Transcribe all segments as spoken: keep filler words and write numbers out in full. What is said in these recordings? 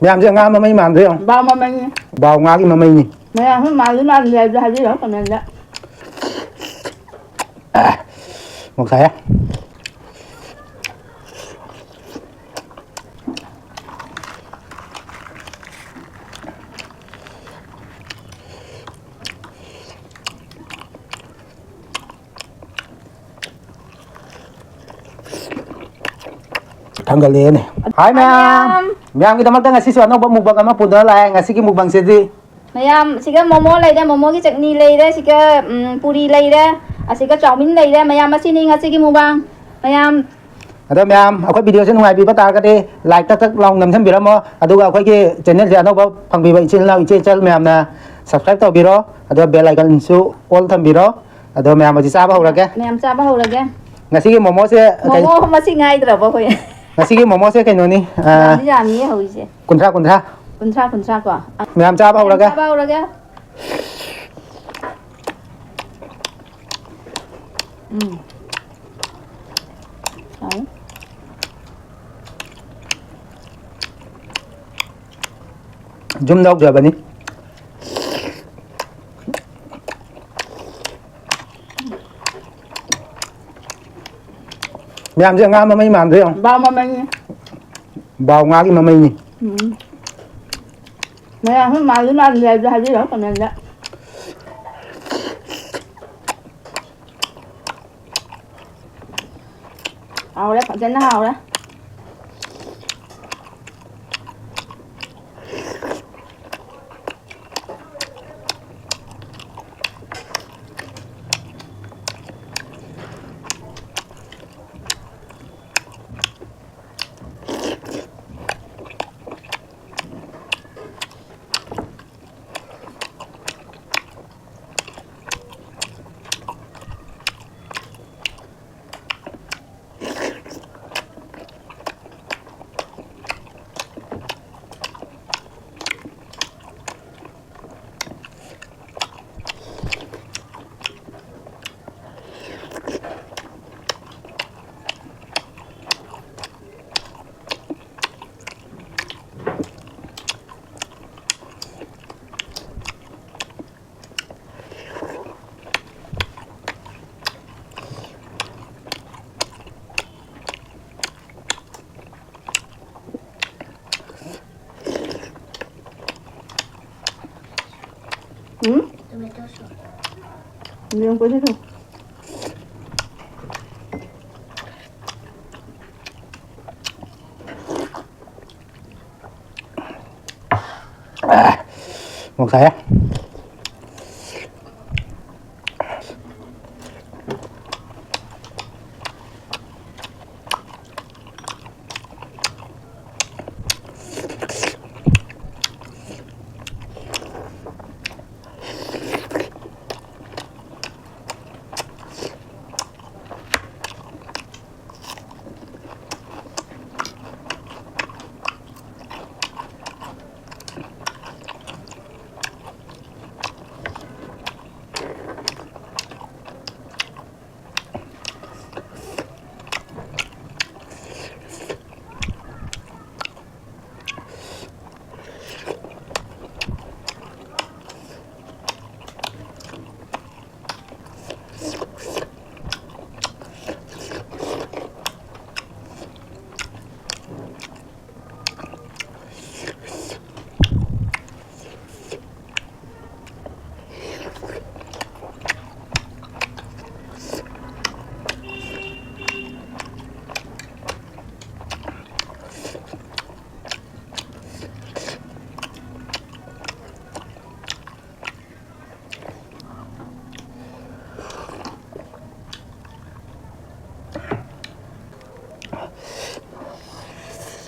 ꯃꯌꯥꯝꯁꯦ ꯉꯥ ꯃꯃꯩ ꯃꯥꯟꯗ꯭ꯔꯣ ꯌꯦꯡꯉꯣ꯫ ꯕꯥꯎ ꯃꯃꯩꯅꯤ꯫ ꯕꯥꯎ ꯉꯥꯒꯤ ꯃꯃꯩꯅꯤ꯫ ꯃꯌꯥꯝꯁꯨ ꯃꯥꯟꯗꯤ ꯃꯥꯟꯗꯦ ꯍꯥꯏꯕꯗꯣ ꯍꯥꯏꯕꯤꯔꯣ comment ꯗ꯫ ꯃꯣꯛ ꯁꯥꯏꯍꯦ꯫ ꯊꯥꯡꯒꯠꯂꯛꯑꯦꯅꯦ꯫ ꯍꯥꯏ ꯃꯌꯥꯝ꯫ ꯃꯌꯥꯝ꯫ ꯃꯌꯥꯝꯒꯤꯗꯃꯛꯇ ꯉꯁꯤꯁꯨ ꯑꯅꯧꯕ mukbang ꯑꯃ ꯄꯨꯗꯨꯅ ꯂꯥꯛꯑꯦ꯫ ꯉꯁꯤꯒꯤ mukbang ꯁꯤꯗꯤ ꯃꯌꯥꯝ, ꯁꯤꯒ ꯃꯣꯃꯣ ꯂꯩꯔꯦ, ꯃꯣꯃꯣꯒꯤ ꯆꯠꯅꯤ ꯂꯩꯔꯦ, ꯁꯤꯒ, ꯎꯝ, ꯄꯨꯔꯤ ꯂꯩꯔꯦ, ꯑꯁꯤꯒ ꯆꯥꯎꯃꯤꯟ ꯂꯩꯔꯦ꯫ ꯃꯌꯥꯝ, ꯑꯁꯤꯅꯤ ꯉꯁꯤꯒꯤ mukbang꯫ ꯃꯌꯥꯝ꯫ ꯑꯗꯣ ꯃꯌꯥꯝ, ꯑꯩꯈꯣꯏ video ꯁꯦ ꯅꯨꯡꯉꯥꯏꯕꯤꯕ ꯇꯥꯔꯒꯗꯤ like ꯇꯛ ꯇꯛ ꯂꯥꯎ ꯅꯝꯁꯤꯟꯕꯤꯔꯝꯃꯣ꯫ ꯑꯗꯨꯒ ꯑꯩꯈꯣꯏꯒꯤ channel ꯁꯦ ꯑꯅꯧꯕ ꯐꯪꯕꯤꯕ ꯏꯆꯤꯜ ꯏꯅꯥꯎ, ꯏꯆꯦ ꯏꯆꯜ ꯃꯌꯥꯝꯅ subscribe ꯇꯧꯕꯤꯔꯣ꯫ ꯑꯗꯨꯒ bell icon ꯁꯨ all ꯊꯝꯕꯤꯔꯣ꯫ ꯑꯗꯣ ꯃꯌꯥꯝ, ꯍꯧꯖꯤꯛ ꯆꯥꯕ ꯍꯧꯔꯒꯦ꯫ ꯃꯌꯥꯝ ꯆꯥꯕ ꯍꯧꯔꯒꯦ꯫ ꯉꯁꯤꯒꯤ ꯃꯣꯃꯣꯁꯦ ꯀꯩ-, ꯃꯣꯃꯣ ꯃꯁꯤꯡ ꯍꯥꯏꯗ꯭ꯔꯕꯣ ꯑꯩꯈꯣꯏ? ꯉꯁꯤꯒꯤ ꯃꯣꯃꯣꯁꯦ ꯀꯩꯅꯣꯅꯤ, ꯑ, ꯌꯥꯝꯗꯤ ꯌꯥꯝꯃꯤꯌꯦ ꯍꯧꯔꯤꯁꯦ꯫ ꯀꯨꯟꯊ꯭ꯔꯥ, ꯀꯨꯟꯊ꯭ꯔꯥ꯫ ꯀꯨꯟꯊ꯭ꯔꯥ, ꯀꯨꯟꯊ꯭ꯔꯥ ꯀꯣ꯫ ꯃꯌꯥꯝ ꯆꯥꯕ ꯍꯧꯔꯒꯦ꯫ ꯆꯥꯕ ꯍꯧꯔꯒꯦ꯫ ꯎꯝ꯫ ꯍꯥꯎ꯫ ꯌꯨꯝ ꯂꯧꯖꯕꯅꯤ꯫ ꯃꯌꯥꯝꯁꯦ ꯉꯥ ꯃꯃꯩ ꯃꯥꯟꯗ꯭ꯔꯣ ꯌꯦꯡꯉꯣ꯫ ꯕꯥꯎ ꯃꯃꯩꯅꯤ꯫ ꯕꯥꯎ ꯉꯥꯒꯤ ꯃꯃꯩꯅꯤ꯫ ꯎꯝ꯫ ꯃꯌꯥꯝꯁꯨ ꯃꯥꯜꯂꯤ ꯃꯥꯜꯂꯤ ꯍꯥꯏꯕꯗꯣ ꯍꯥꯏꯕꯤꯔꯛꯑꯣ comment ꯗ꯫ ꯍꯥꯎꯔꯦ, ꯐꯖꯅ ꯍꯥꯎꯔꯦ꯫ ꯌꯦꯡꯉꯛꯄꯁꯤ ꯁꯨꯝ꯫ ꯃꯣꯔꯣꯛ ꯁꯥꯏꯍꯦ꯫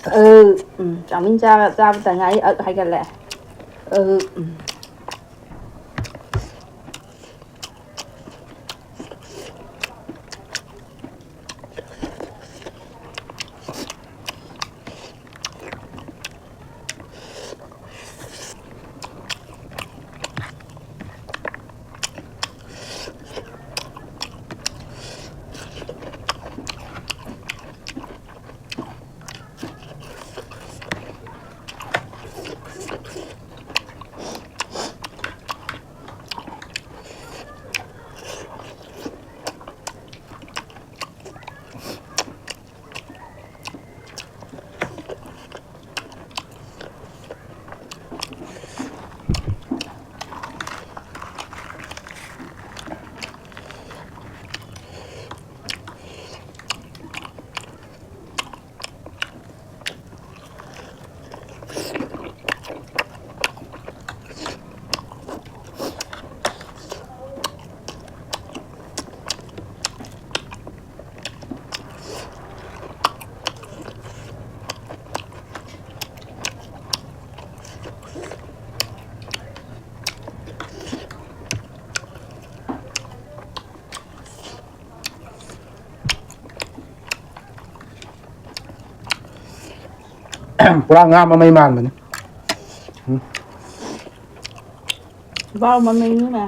ꯑ, ꯎꯝ, ꯆꯥꯎꯃꯤꯟ ꯆꯥꯕ, ꯆꯥꯕꯇ ꯉꯥꯏ ꯑꯛ ꯍꯥꯏꯒꯠꯂꯦ꯫ ꯑ, ꯎꯝ꯫ ꯄꯨꯔꯥ ꯉꯥ ꯃꯃꯩ ꯃꯥꯟꯕꯅꯤ꯫ ꯎꯝ꯫ ꯕꯥꯎ ꯃꯃꯩꯅꯤꯅꯦ꯫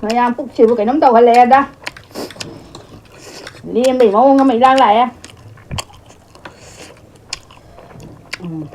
ꯃꯌꯥꯝ ꯄꯨꯛꯁꯤꯕꯨ ꯀꯩꯅꯣꯝ ꯇꯧꯍꯜꯂꯛꯑꯦꯗ꯫ ꯂꯦꯝꯕꯩ ꯃꯑꯣꯡ ꯑꯃ ꯏꯂꯥꯡ ꯂꯥꯛꯑꯦ꯫ ꯎꯝ꯫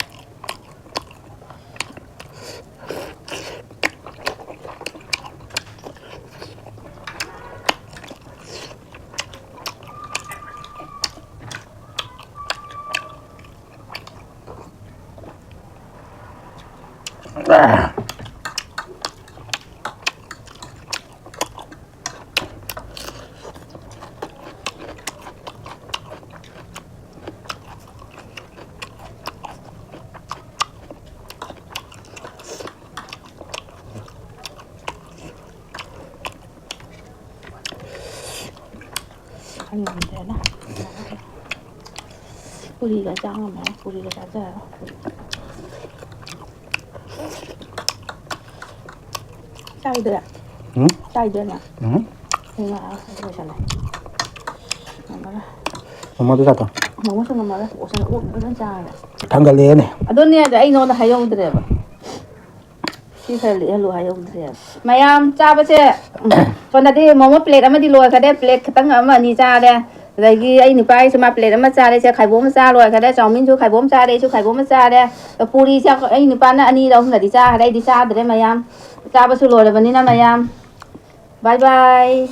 ꯈꯪꯗꯦꯗ꯫ ꯄꯨꯔꯤꯒ ꯆꯥ ꯉꯝꯃꯔꯣꯏ, ꯄꯨꯔꯤꯒ ꯆꯥꯖꯔꯔꯣꯏ꯫ ꯆꯥꯏꯗ꯭ꯔꯦ? ꯎꯝ? ꯆꯥꯏꯗ꯭ꯔꯦꯅ? ꯎꯝ? ꯑꯩ ꯉꯥꯏꯍꯥꯛ ꯂꯣꯏꯁꯜꯂꯦ꯫ ꯉꯝꯃꯔꯣꯏ꯫ ꯃꯃꯥꯗꯨ ꯆꯥꯊꯣꯛ꯫ ꯃꯃꯥꯁꯨ ꯉꯝꯃꯔꯣꯏ꯫ ꯑꯣꯛꯁꯟ ꯑꯣꯛ ꯐꯖꯅ ꯆꯥꯔꯦ꯫ ꯊꯥꯡꯒꯠꯂꯦꯅꯦ꯫ ꯑꯗꯨꯅꯦ ꯑꯗ ꯑꯩ ꯅꯉꯣꯟꯗ ꯍꯥꯏꯍꯧꯗ꯭ꯔꯦꯕ꯫ ꯁꯤ ꯈꯔ ꯂꯤꯛꯍꯜꯂꯨ ꯍꯥꯏꯍꯧꯗ꯭ꯔꯦꯕ꯫ ꯃꯌꯥꯝ ꯆꯥꯕꯁꯦ, ꯎꯝ, ꯁꯣꯝꯗꯗꯤ ꯃꯣꯃꯣ ꯄ꯭ꯂꯦꯠ ꯑꯃꯗꯤ ꯂꯣꯏꯈꯔꯦ, ꯄ꯭ꯂꯦꯠ ꯈꯤꯇꯪ ꯑꯃ ꯑꯅꯤ ꯆꯥꯔꯦ꯫ ꯑꯗꯒꯤ ꯑꯩ ꯅꯨꯄꯥꯒꯤꯁꯨ ꯃꯥ ꯄ꯭ꯂꯦꯠ ꯑꯃ ꯆꯥꯔꯦ, ꯁꯦ ꯈꯥꯏꯕꯣꯛ ꯑꯃ ꯆꯥ ꯂꯣꯏꯈꯔꯦ, ꯆꯥꯎꯃꯤꯟꯁꯨ ꯈꯥꯏꯕꯣꯛ ꯑꯃ ꯆꯥꯔꯦ, ꯑꯩꯁꯨ ꯈꯥꯏꯕꯣꯛ ꯑꯃ ꯆꯥꯔꯦ꯫ ꯄꯨꯔꯤꯁꯦ ꯑꯩ ꯅꯨꯄꯥꯅ ꯑꯅꯤꯔ ꯑꯍꯨꯝꯂꯗꯤ ꯆꯥꯈ꯭ꯔꯦ, ꯑꯩꯗꯤ ꯆꯥꯗ꯭ꯔꯦ ꯃꯌꯥꯝ꯫ ꯆꯥꯕꯁꯨ ꯂꯣꯏꯔꯕꯅꯤꯅ ꯃꯌꯥꯝ꯫ Bye bye꯫